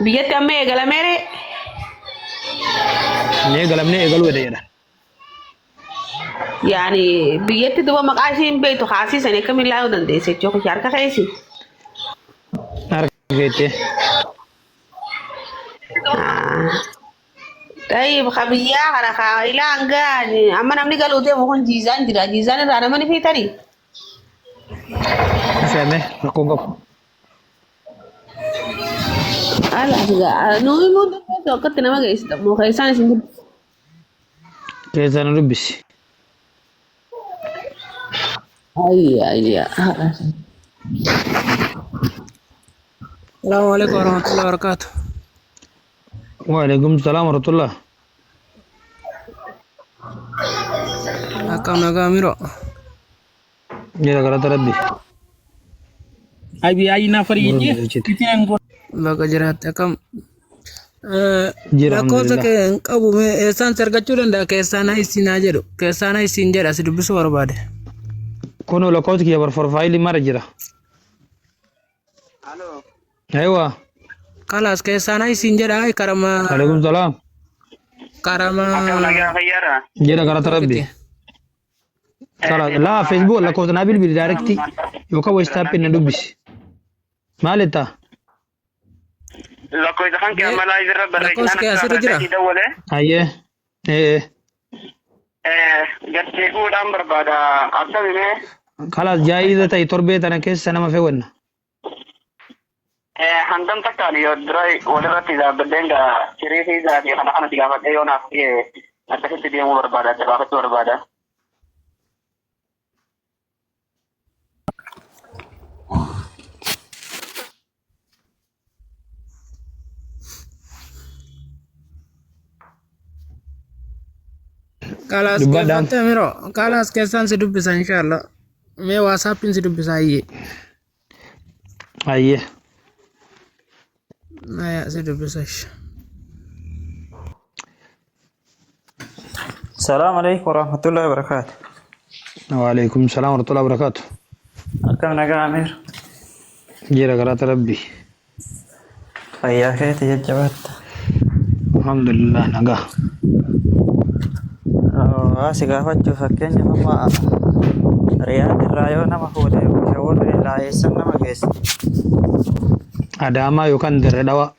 Biyyatti amma eegalameere. Hin eegalamne eegaluu jedha jedha. Yaani biyyatti duba maqaa ishii hin beektu kaasiisan akkamiin laaluu dandeesse jechuudha. Harka keessi. Harka keettee. Tayyib ka biyyaa kana ka ilaa hanga amma namni galuu deemu kun jiizaan jira. Jiizaan irraa nama ni fiitanii. Fe'ame rakkoon qabu. Alaaf gaa nuyi immoo dandeessu akkatti nama geessita. Moo keessaan isin dubbisa. Keessaa nu dubbisi. Ayya ayya. Salaamu alaikum warahmatullahi wabarakatuh. Waalaikum salaam warahmatullah. Akkam nagaa miroo. Jira galata rabbi. Abi ayi na fari Mormi yiti. hojjete. Iti an go. Baga jiraatte akkam. Jira Lakkoofsa alhamdulillah. kee hin qabu mee eessaan si argachuu danda'a keessaan haa isin haa jedhu keessaan haa isin jedha si dubbisuu barbaade. Kunoo lakkoofsi kiyya bar forfaayilii mara jira. Aywa. Kalaas keessaan haa isin jedha ay karama Alaikum salaam. karama Akkam nagaa fayyaadha. Jira galata rabbi. Kalaas laa Facebook lakkoofsa naa bilbili direct yookaan WhatsApp na dubbisi. Maal jettaa? Lakkoofsa kan kee amma live irra Lakkoofsi barreessinaan kee asirra jira? asirra dawwale. Ayyee. Ee. Garteeguudhaan barbaada. Akkami mee? Kalaas jaayiza ta'e torbee tana keessa nama fe'wanna. Hangam takkaan yoo dura walirratti dhaabbadheen gaa firii fi zaafii kana kana si gaafadhee yoo naaf ta'e akkasitti deemuu barbaada adda baafachuu barbaada. Kalaas Dubbadhaan. keeffattee miroo kalaas keessaan si dubbisa inshaallah. Mee waasaappiin si dubbisa ayyee. Ayyee. Naya si dubbisa insha. Salaam alaikum warahmatullahi wabarakatuh. Waalaikum salaam warahmatullahi wabarakatuh. Akkam nagaa Amiir? Jira galata rabbi. Fayyaa keeti jajjabaatta. Alhamdulillah nagaa. Waa si gaafachuuf fakkeenyaaf amma Riyaad irraa yoo nama fuute shawarri irraa eessan nama geessa? Adaamaa yookaan Dirre Dhawaa.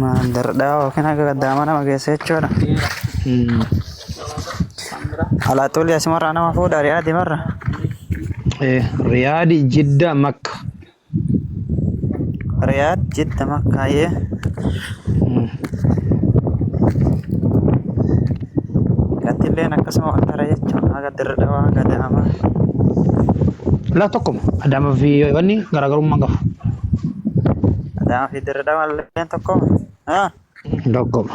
Maal dardhaa yookiin haga gaddaama nama geessa jechuudha. Alaaxuulli asumarraa nama fuudha Riyaadi marra. Riyaadi Jidda Makka. Riyaad Jidda Makkaayyee. Gattilleen akkasuma wal tara jechuudha. Haga dirredhawaa haga daamaa. Laa tokkuma. Adaamaa fi wanni garaagarummaa qabu. Adaamaa fi dirredhawaa illeen tokkoma. Haa? Tokkuma.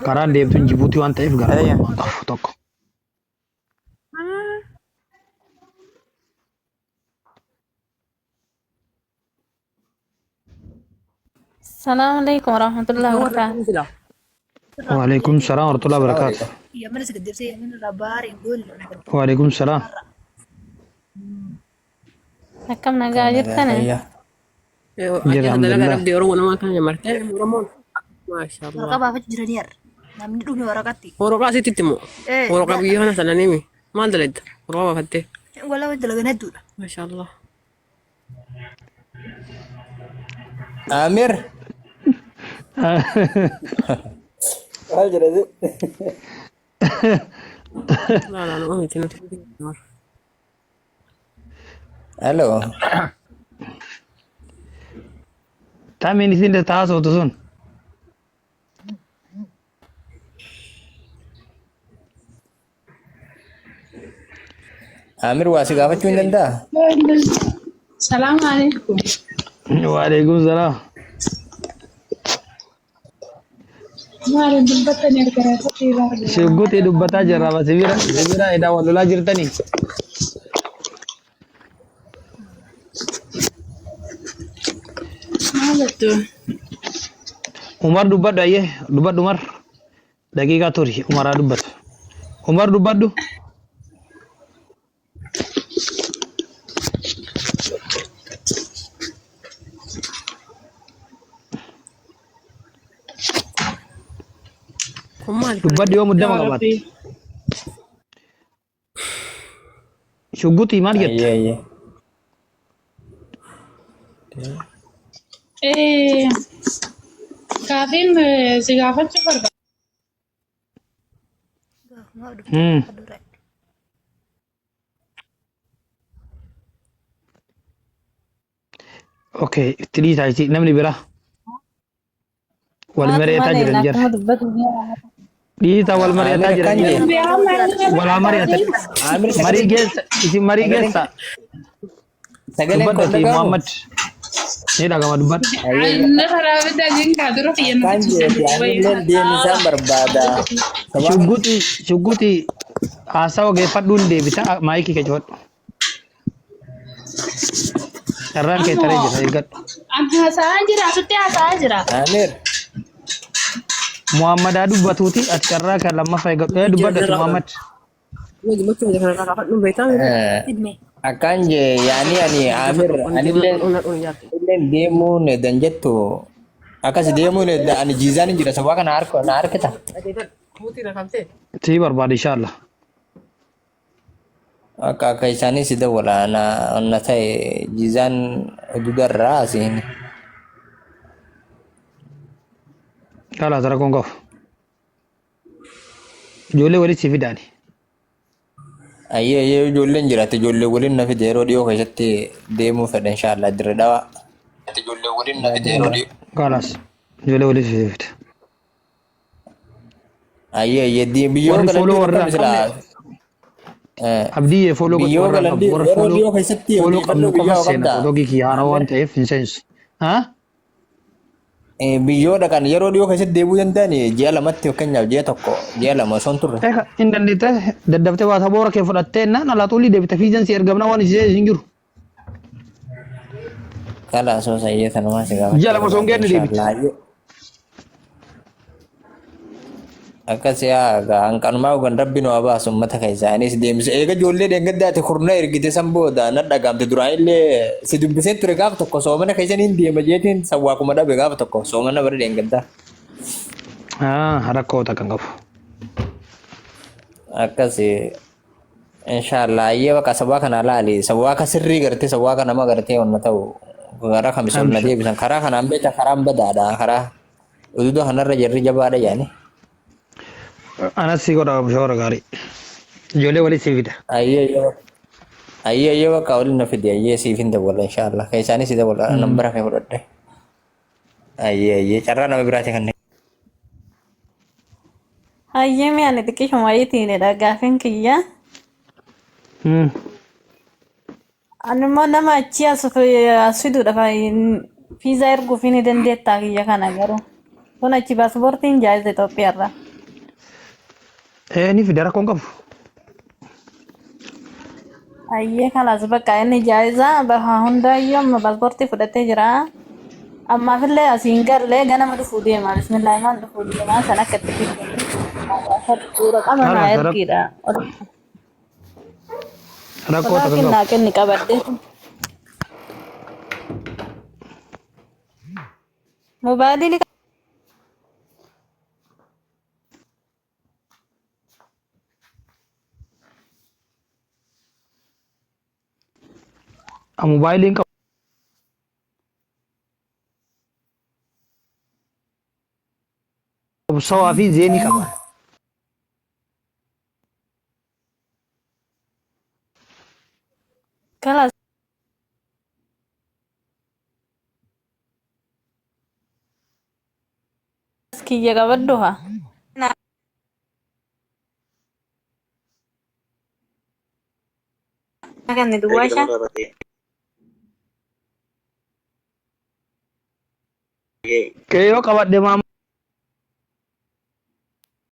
Karaan deemtuun Jibuutii waan ta'eef garaagarummaa qabu tokko. Salaamu alaikum warahmatullahi wabarakatuh. Waalaikum salaam warahmatullahi wabarakatuh. Waalaikum salaam. Akkam nagaa jirtani? Fayyaa. Jira Ajja dalagaa alhamdulillah. dhabdee Oromoo namaa kana martee Oromoon. Maashaallah. Waraqaa baafachuu jiranii har'a. Namni dhume waraqatti. Waraqaa asitti itti moo? Eh, Waraqaa biyya kana sana nimi. Maal dalagda? Waraqaa baafattee. Walaa wanti dalagan hedduudha. Maashaallah. Amir. Maal jedha si? Laa laa nama miti nuti. Hello. Tamiin isin taasoftu sun. Amir waa si gaafachuu hin danda'a? Salaam alaikum. Waalaikum salaam. Maaliin dubbattanii argaa jirtu? Shugguxii dubbataa jirra ba sibira sibira edaa wal lolaa jirtanii. Maalattu? Umar dubbadhu ayyee dubbadhu Umar. Daqiiqaa turi Umar haa dubbatu. Umar dubbadhu. Kun maali? Dubbadhu yoo muddama Yaa qabaatte. Rabbi. Shugguxii maal jetta? Ayyee ayyee. Eh, Gaafiin si gaafachuu barbaada. Gaafuma Hmm. dhufte dura. Okay, itti dhiisaa isii namni biraa wal Haati mari'ataa malee jiran jira. akkuma dubbatu Dhiisaa wal mari'ataa Amir jiran akkan jira. jee. Namni amma inni Wal haa mari'atan. Amir Marii sagaleen geessa isin marii sagaleen geessa. sagaleen Dubbadhu kun ati dhaga'amu. Muhammad. Ni dhagama dubbadhu. Ayyee Inni karaa bitaa jinkaa dura kiyya akkan nuti jeeti anilleen deemisaan barbaada. Sababa Shugguxii shugguxii haasawa geeffadhuun deebita maayikii kee cufadhu. Carraan kee taree jira eeggadhu. An haasa'aa jira asitti haasa'aa jira. Amir Muhammad haa dubbatuuti ati carraa kan lammaffaa eeggadhu. Ee dubbadhu ati Muhammad. Dubbachuu kanarraa kaafadhuun beektaa miti. Fidme. akkan jee yaani ani Amir anilleen anilleen deemuun dan jettu akkas deemuun ani jiizaan hin jira sababa kana harka na harkita. Mutii na kaftee. Sii barbaada inshallah. Akka akka isaanis si dawwala na na ta'e jiizaan hududarraa asiin. Kalaas rakkoon qabu. Ijoollee walitti si fidaani. Ayyee ayyee ijoolleen jiraate ijoollee waliin na fide yeroo dhiyoo keessatti deemuu fedha inshaallah dirre dhawaa. Ijoollee waliin na fide yeroo dhiyoo. Kalaas ijoollee walitti si fida. Ayyee ayyee biyyoo Warri galan fooloo jiru warra kam hin silaa qabne abdiyyee fooloo godhu biyyoo warra hin galan qabu warra yeroo fooloo dhiyoo keessatti fooloo qabnu odeeffannoo qofa biyyaa seena qabdaa. fooloo kiyya haaraa waan ta'eef hin seensu. Haa? Biyyoo dhaqan yeroo dhiyoo keessatti deebi'uu danda'an ji'a lamatti fakkeenyaaf ji'a tokko ji'a lama osoo hin turre. Eega hin dandeette daddaftee waa saboora kee fudhattee naan alaa xulii deebite fiizan si ergamna waan isee hin jiru. Kala osoo sayyee tanumaa si Ji'a gaafachuu lama osoo hin barbaade geenne deebite. inshaallah. Ayyee. Akkas yaa hanqanumaa ogan rabbi nu haa baasu uummata keessa anis deemsa eega ijoollee dheengaddaati kurna ergite san booda na dhagaamte duraan illee si dubbiseen ture gaaf tokko soomana keessa niin deema jeetiin sawwaakuma dhabe gaaf tokko soomana bara dheengaddaa. Ah, rakkoo takka hin qabu. Akkas inshaallah ayyee baqa sabaa kana laali sabaa ka sirrii gartee sabaa ka nama gartee onna ta'u karaa kamis ol na Amsha. deebisan karaa kanaan beekta karaan badaadha karaa ududa kanarra jarri jabaadha yaani. Anas si godha shoora gaarii. Ijoollee walitti si fida. Ayyee ayyee ayyee ayyee bakka waliin na fidi ayyee siif hin dabala inshaallah keessaanis si dabala nambara kee fudhadhe ayyee ayyee carraa nama biraati kan Hayyee mi'a ani xiqqishuma wayiitiinidha gaafiin kiyya. Ani immoo nama achii as as fiduudhaaf fiizaa erguuf ni dandeettaa kiyya kana garuu. Kun achi paaspoortiin jaayiza Itoophiyaarraa. Ee ni fida rakkoon qabu. Ayyee kalaas bakka inni jaayiza baha hundaayyuu amma paaspoortii fudhatee jira. Ammaafillee asiin galle ganama dhufuu deema. Bismillaahi maal dhufuu deema san akka itti fidanii. Qama naa Kalaas ergiidha. rakkoo takka Walaakin hin qabu. naa kenni qabadde. Mobaayilii ni Mobaayiliin qabu sawaa fi zeenii qaba. Kalaas kiyya qabadhu haa. Kan duwwaa shan. Qeeyyoo qabadhe maama.